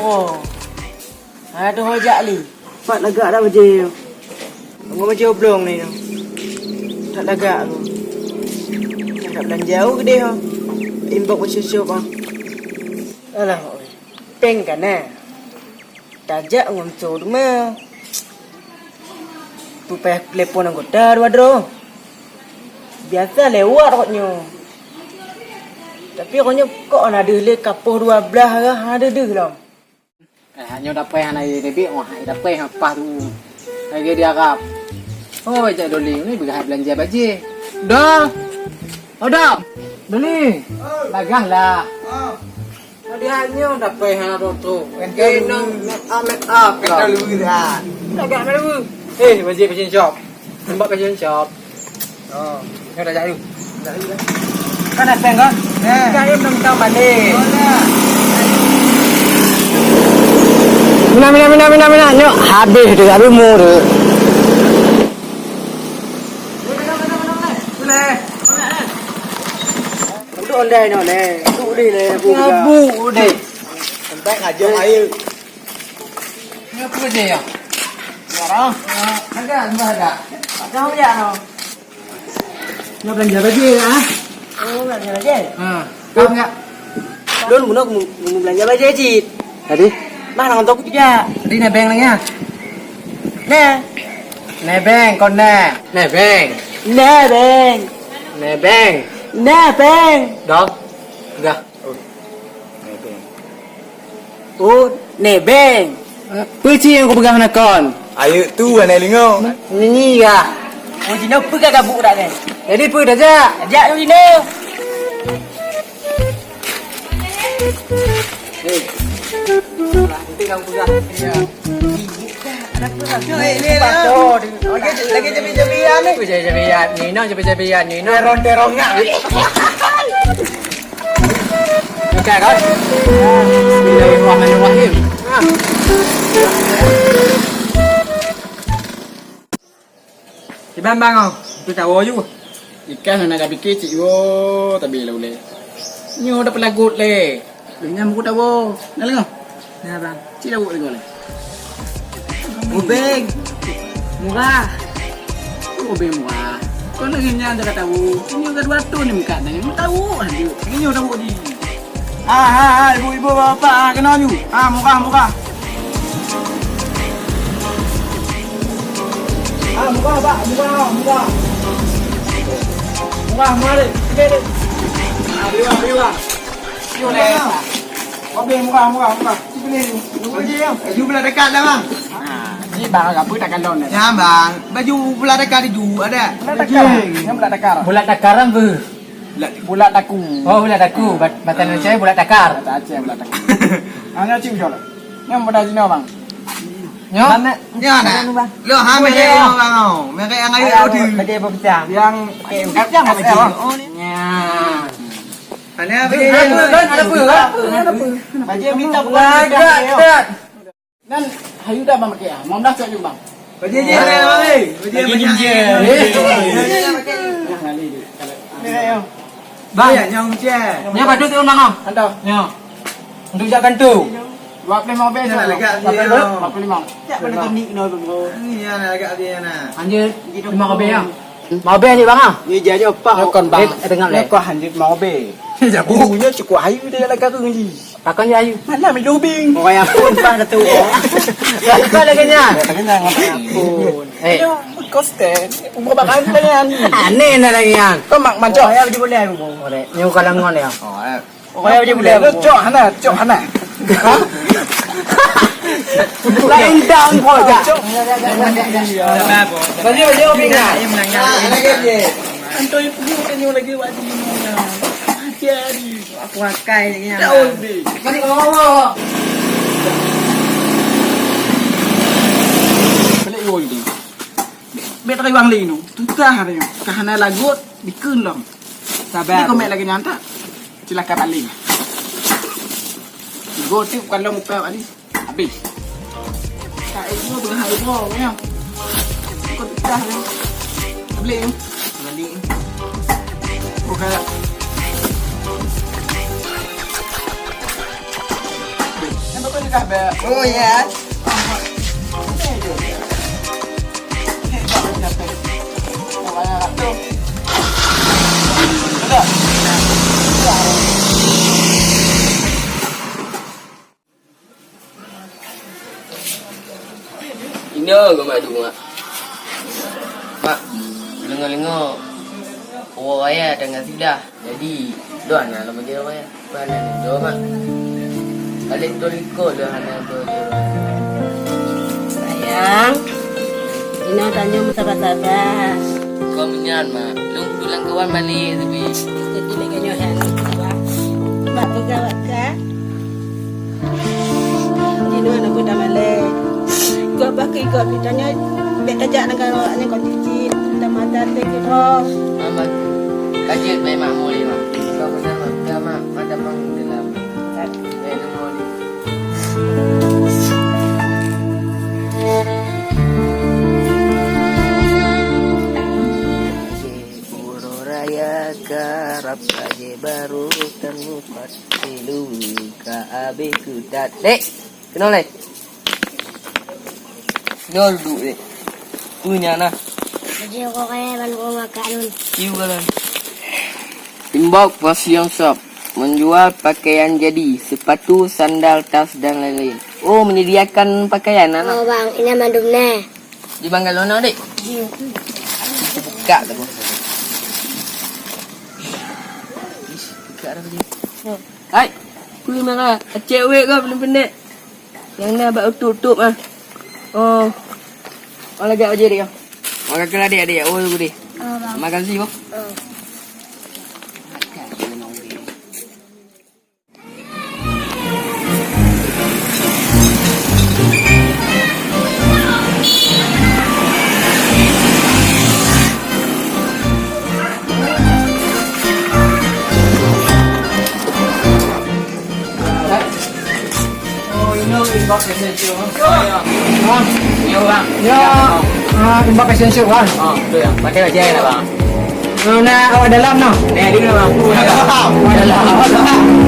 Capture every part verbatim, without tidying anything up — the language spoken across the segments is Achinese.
Oh. Aduh, jak li. Pat lagak dah bajèe. Ngon bajèe oblong ni tu. Tak lagak tu. Tak beulanja geudeh ha. Inbox bak shop-shop ha. Alah, oi. Pèng ka na. Tajak ngon so teuma. Peupayah telepon anggota dua droe. Biasa lewat rot nyoe. Tapi rot nyoe kok na deuh lé kapoh dua blah ka, hana deuh-deuh lom. Eh, nyoe dapèe hana ye debek, wah, dapèe ha pah tu. Lagi di Arab. Oh, jak Doli ni beugah beulanja bajèe. Dah. Oh, dah. Doli. Lagah lah. Tadi hanya dapat hana tu. Kena make up, make up lah. Kena lu dah. Agak malu. Eh, bajèe fashion shop. Nampak fashion shop. Oh, kau dah jauh. Kan ada kan? Eh. Kan dia belum tahu balik. Mina, mina, mina, mina, mina. Nyok habis tu, habis mu tu. Untuk ondai no ne. Untuk deh ne. Ngabu deh. Sampai ngajak air. Ni apa dia ya? Ya, agak, agak. Tak tahu ya no. Nak belanja baju ya? Oh, belanja baju. Ha. Kau enggak? Lôn bunoe meu-, meu-, beulanja bajèe cit. Tadi? Bah, nang tôk jak. Tadi nebeng lagèe nyan. Nah. Nebeng, kon nah. Nebeng. Nebeng. Nebeng. Nebeng. Dah. Dah. Oh. Nebeng. Oh, nebeng. Peue cit nyang kupeugah nakon? Ayeuk tu hana lingo. Nini kah? Oh, jinoe peue ka gabuk dak nyan? Jadi peue tajak? Tajak tu jinoe. Hei. Nanti kamu peugah. Iya. Ada peue lah. Lagi, lagi jabi-jabian ni. Jabi-jabian ni, no, jabi-jabian ni, no. Terong-terong ngak. Bukan kan? Bismillahirrahmanirrahim. Ha. Kiban bang oh, tu tawo ju. Ikan hana ka bikir cik wo tabi le uleh. Nyoe dah pelagut le. Dengan buku tawo. Nak lengoh. Nah bang, cik tawo lengoh le. Ubeng. Murah. Ubeng murah. Kau nak nyan jaga tawo. Ini udah dua tahun ni muka dah. Tawo aja. Ini udah tawo di. Ha, ha, ha, ibu-ibu, bapak, ha, kena ju. Ha, murah, murah. Ha, murah, Pak, murah, murah. Murah, murah, deh. Okey, deh. Ha, beli, bang, beli, bang. Murah. Okey, murah, murah, murah. Sini beli. Dua je, ya. Baju pula dekat dah, bang. Ha, ni bang, apa tak kalon dah? Ya, bang. Baju pula dekat itu ada. Pula dekat. Yang pula dekat. Pula dekat apa? Bulat. Bulat taku. Oh, bulat taku. Bat-, bahasa Indonesia bulat takar. Bahasa Aceh bulat taku. Ah, nyoe cik ucok lah. Nyoe pada Cina, bang. Nyoe? Nyoe nak. Lo, ha, meh, bang, oh. Meh, yang ayu tu. Baju apa pecah? Yang pecah, bang. Oh, ni. Ya. Ada apa? Ada apa? Ada apa? Baju minta bukan. Lagak, lagak. Nan, hayu dah bang pakai ah. Mau dah cok ju bang. Bajèe je lah, bang, eh. Bajèe, bajèe. Eh. Nah, nah, ni, ni. Bang, ya, nyong je. Ni apa tu, bang, ah? Ada. Ya. Untuk jak kantu. Dua puluh lima ben. Nak lagak dia. Dua puluh lima. Tak pernah kami kena tu. Ni ya nak lagak dia nak. Anjir, lima ben ya. Mau ben je bang ah. Ni jadi apa? Kon bang. Eh, dengar leh. Kau hanjit mau ben. Jabu. Punya cukup hayu dia lagak tu ni. Pakon ya, ayu? Mana mi lubing? Orang yang pun bang kata. Bukan lagi nya. Ampun. Eh. Kosten. Umur bakal lagi ni. Aneh nak lagi yang. Kau mak mancok. Saya baju boleh aku. Boleh. Ni bukan lengon ya. Oh, eh. Orang yang baju boleh. Cok hana, cok hana. Lain dang kau dah. Cok. Baju, baju, baju. Lagi dia. Antoi pergi tanya lagi waktu ni. Ajar ni. Aku akai lagi. Daun ni. Balik bawa. Balik gol ni. Bek tadi bang Lin tu. Tutah dia. Kahana lagut dikeun lom. Sabar. Dia komen lagi nyantak. Cilaka paling. Gol tu bukan lom muka balik. Habis. Tak ada tu dengan air bawang ya. Kau pecah ya. Boleh ya. Balik. Bukan. Nampak kau ni Oh ya. Inoe geuh mak duek. Mak, deungoe-deungoe uroe raya tanggai sibeulaih. Jadi, dua na lom aja uroe raya. Bana ni dua, Mak. Kali tu liko dua hana tu. Sayang, inoe tanyoe meusabar-sabar. Kau menyan, Mak. Lôn kudu lam kawan balik tapi. Jadi lagèe nyoe hai. Mak peugah bak kah. Jinoe aneuk muda malèe. Gop bak keu gop tanyoe bèk tajak nanggroe awaknyan kon cicit. Tamata teuh keudroe. Mama, ka jeuet bèk mak mulai, Mak. Sebab masa mak, mak, mak damang dalam. Bèk mak mulai. Uroe raya karab, bajèe barô tameupat, tilu ka abéh keutat. Dek, keunoe lé. Keunoe duek, Dek. Peue nyan na? Bajèe uroe raya ban uroe makan lôn. Ieu galon. Inbox Fashion Shop menjual pakaian jadi, sepatu, sandal, tas, dan lain-lain. Oh, menyediakan pakaian, anak? Oh, Bang, ini mandum neh. Di Bangga Lona, Dek? Iya. Buka tu. Ish, buka dah tadi. Hai, kui mana? Acek wek kau belum pendek. Yang na bak utup-utup ah. Oh. Oh, lagak aja dia. Makan ke adik-adik. Oh, tunggu deh. Oh, Bang. Makan sih, Bang. Oh. Oh, ini inbox essential. Ha? Ini orang. Ya, ah, inbox essential, kan? Oh, betul ya. Pakai baju lah, bang. Nah, awak dalam noh. Nah, dia dulu, bang. Awak dalam.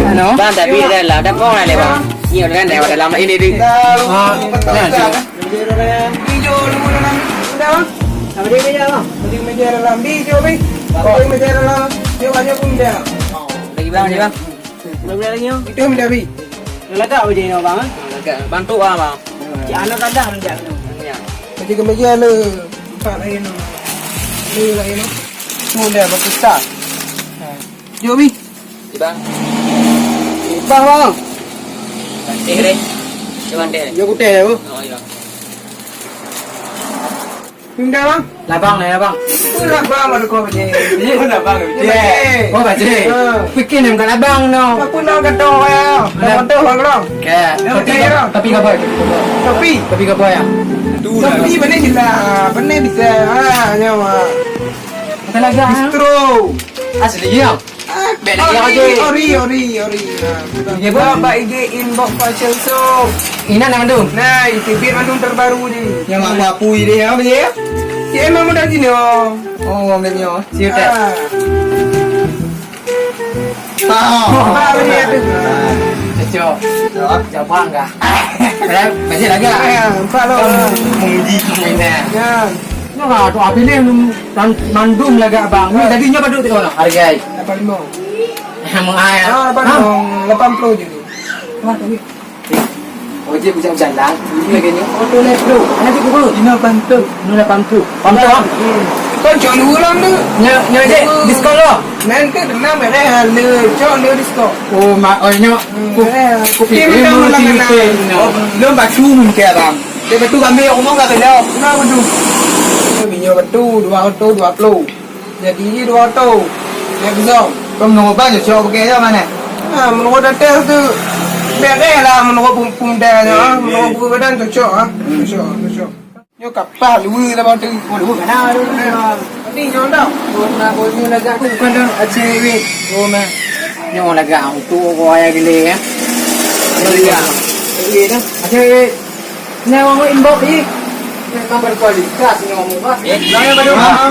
Halo. Bang, tapi ada lah. Ada kong ada, bang. Iya, kan, awak dalam ini, di. Ah, nah, sini. Hijau dulu dalam. Udah, bang. Apa dia meja, bang? Beli meja dalam. Di hijau, Bang. Beli meja dalam. Dia banyak pun dah. Lagi, bang, lagi, bang. Berapa lagi, bang? Itu meja, Bang. Lagak baju ni, bang, eh? Lagak. Bantu, bang, bang. Cik Ana kadang lagak tu. Ya. Baju kemeja le. Empat lain. Dua lain. Tu dah berpisah. Jom, Bi. Ibang. Ibang, bang. Teh deh. Cuman teh. Jom putih ya, Bu. Oh, iya. Pindah, bang. Labang lah ya, bang. Itu labang baru kau bajik. Iya, labang. Bajik. Oh, bajik. Ha. Pikir ni bukan labang no. Apa nak kata orang ya? Dah betul, bang, bang. Ke. Tapi, tapi apa? Tapi. Tapi apa ya? Tapi mana jelas? Mana bisa? Ha, nyawa. Apa lagi, ha? Bistro. Asli ya? Ah, beda lagi. Ori, ori, ori. Ha, betul. Dia pun bak I G inbox Fashion Shop. Ina nak mandum. Nah, itu bit mandum terbaru ni. Yang apa apui dia, apa dia? Si Emma muda sini, oh. Oh, orang dia punya. Siapa? Ah. Ah. Apa dia tu? Cocok. Cocok. Jabang kah? Macam lagi lah. Ya, nampak lah. Menguji permainan. Ya. Nyoe ha, tu pilih mandum lagak bang. Ni tadi nyoe padum tengok lah harga. Lapan lima. Emang ai. Ah, lapan lima. Lapan puluh je tu. Wah, tapi. Oh, je bisa jalan. Ini lagi ni. Oh, tu lah tu. Mana tu pukul? Ini lapan puluh. Ini lapan puluh. Pantau. Kau jual dulu lah tu. Nyoe, nyoe je diskon lah. Nanti tenang beres le. Cok le diskon. Oh, mak, oh, nyoe. Kupi menang lah. Belum batu mungkin abang. Dia betul kami ngomong kat kejauh. Kenapa tu? Minyak betul dua ratus dua puluh. Jadi ni dua ratus. Dia besar. Kau menunggu bang je, siap pakai je mana? Ha, menunggu datang tu. Biar eh lah menunggu pum pum dah je. Ha, menunggu buku badan cocok ha. Cocok, cocok. Nyo kapal dua lah bang tu. Oh, dua mana tu? Ni nyo dah. Dua puluh lima lagak tu bukan dah aceh weh. Oh mah. Nyo lagak untuk orang yang gile ya. Lagak. Aceh weh. Nah, orang inbox ni. Kan berkualitas ni orang murah. Eh, saya baru. Ha?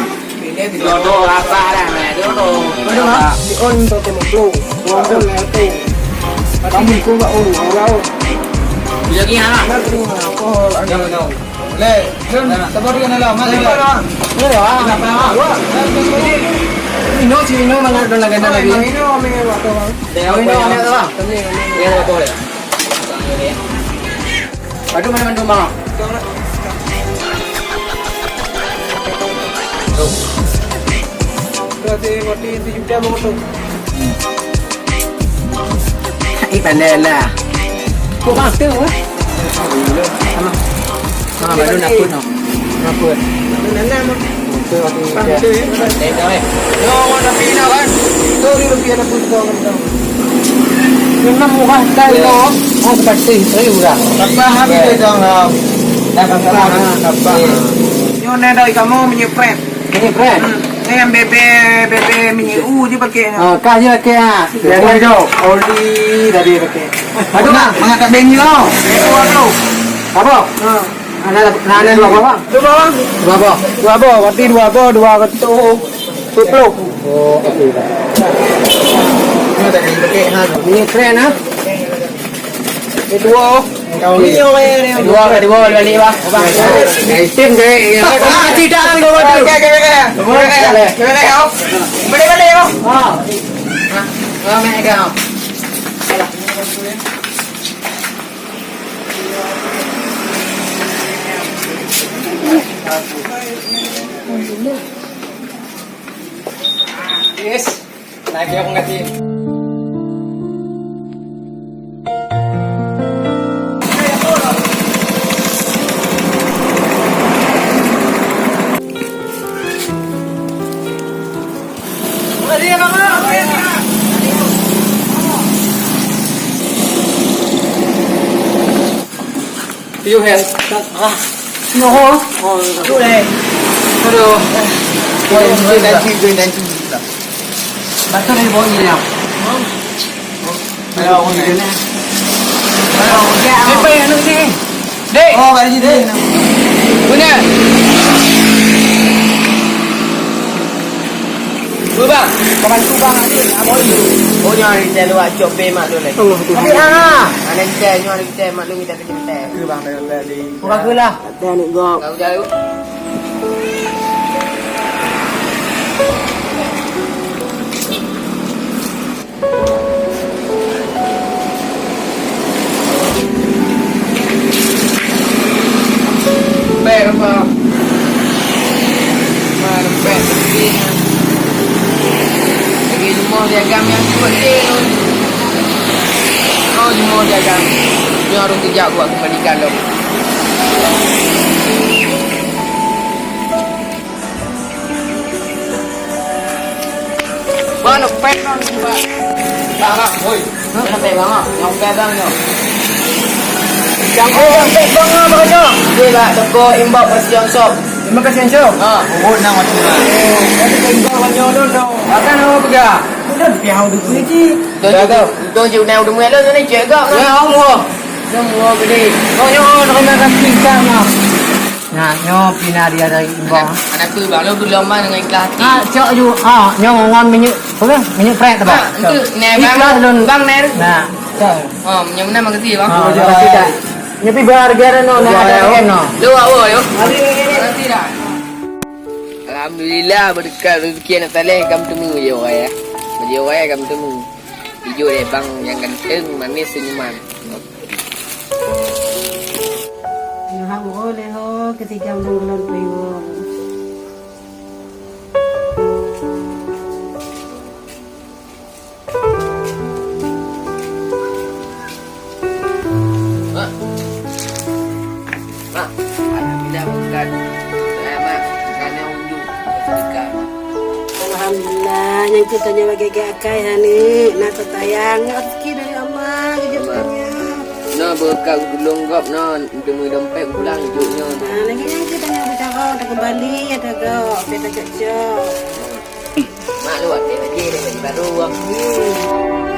Jodoh apa dah, nah, jodoh. Baru ha? Di on tu tu tu. Orang tu lah tu. Tapi ni kau buat orang orang. Lagi ha. Jangan, jangan. Le, sabar dia dalam. Mana dia? Ino, si Ino mana ada lagi lagi. Ino, Ino, Ino, Ino. Aduh, mana mandum, Bang? Ih, pandai lah. Kok bang tu, eh? Sama. Ha, baru nak pun, ha. Nak pun. Nanam, ah. Betul, betul. Bang, betul, ya? Yo, tapi nak kan? Betul, ni lebih ada pun, kau kan, kau. Memang murah sekali, no. Oh, pasti, saya murah. Tambah habis, ya, jangan. Tambah, tambah. Nyoe nyoe dari kamoe minyeuk pret. Minyeuk pret? Hmm. Nyoe nyang bebe, bebe minyeuk u je pakai nyoe. Ah, kah je pakai, ah. Biasa je. Oli tadi pakai. Aduh, nak, mangat tak beni tau. Dua puluh. Apa? Ha. Ada, ada dua apa, Bang? Dua apa? Dua apa? Dua apa? Berarti dua apa? Dua ratus dua puluh. Oh, okey, Bang. Ni tak kena pakai, ha. Minyeuk pret, ha? Ni dua. Dua, dua, dua, dua, dua, dua. Ah, tidak, dua, dua. Okey, okey, okey. Okey, okey. Boleh, boleh, ya. Ah. Ah, ah, mai ka. Yes. Lagi aku kasih. Piôh, eh. Ah. Nyoe. Oh, tu, eh. Aduh. Batul dari bawah ni, ya. Ayo, ni. Ayo, ya. Apa yang nak ni? Dek. Oh, balik ni. Punya. Dua, Bang. Kawan tu, Bang, ada. Apa itu? Oh, nyoe hari saya luar cok pay mak lu lagi. Allah, Tuhan. Ada, ah. Ada kita, nyoe hari kita mak lu minta Buka keu lah. Ada aneuk gob. Kau jauh. Bèk apa? Bèk, bèk. Lagi lima piagam nyang kuat je. Oh, lima piagam. Nyoe harôh geujak buat keumbalikan lom. Bang, nak pèt bang, bang. Bang, bang, hoi. Nak pèt bang, ah. Nyang pèt bang nyoe. Nyang pèt bang, ah, bang nyoe. Dia bak toko Inbox Precision Shop. Terima kasih, Encok. Ha. Oh, nang macam mana? Oh, ada Inbox bang nyoe, no, no. Akan apa pegang? Udah, dia hang udah kunci. Tuh, tuh, tuh, tuh, nak udah mulai lah, ni cek gak. Ya Allah. Dah mulai gede. Oh, nyoe, terima kasih, Encok, nyoe. Nah, nyoe pina dia dari Imbong. Anak tu, bang, lu belum mah dengan ikhlas hati. Ah, cok ju. Ah, nyoe ngon minyeuk, apa? Minyeuk prèt, apa? Ah, itu, nah, bang, ikhlas lôn. Bang, nah. Nah, cok. Oh, yang mana makasih, bang? Ah, makasih dah. Nyepi berharga dah, no, nah, ada M, no. Lu awak, yo. Makasih dah. Alhamdulillah, berkat rezeki anak saleh, kam temu je orang, ya. Bagi orang, ya, kam temu. Ijo deh, bang, yang ganteng, manis, senyuman. Nyoe hak uroe lé ho, keutika ulôn gohlom peue. Mak. Mak. Alhamdulillah, bukan. Mak, karena unjuk sedekah. Alhamdulillah, nyang keu tanyoe bagi akai aneuk, na teutayang, nyoe rezeki dari Allah, keu tanyoe. Na beureukat geutulông gob na, teumé dompet pulang jok nyoe. Ah, lagèe nyan keu tanyoe beucara, takeumbali, ya, tagoe, pih tacok-cok. Mak, lu até lagèe, lagèe baru, ah. Hmm.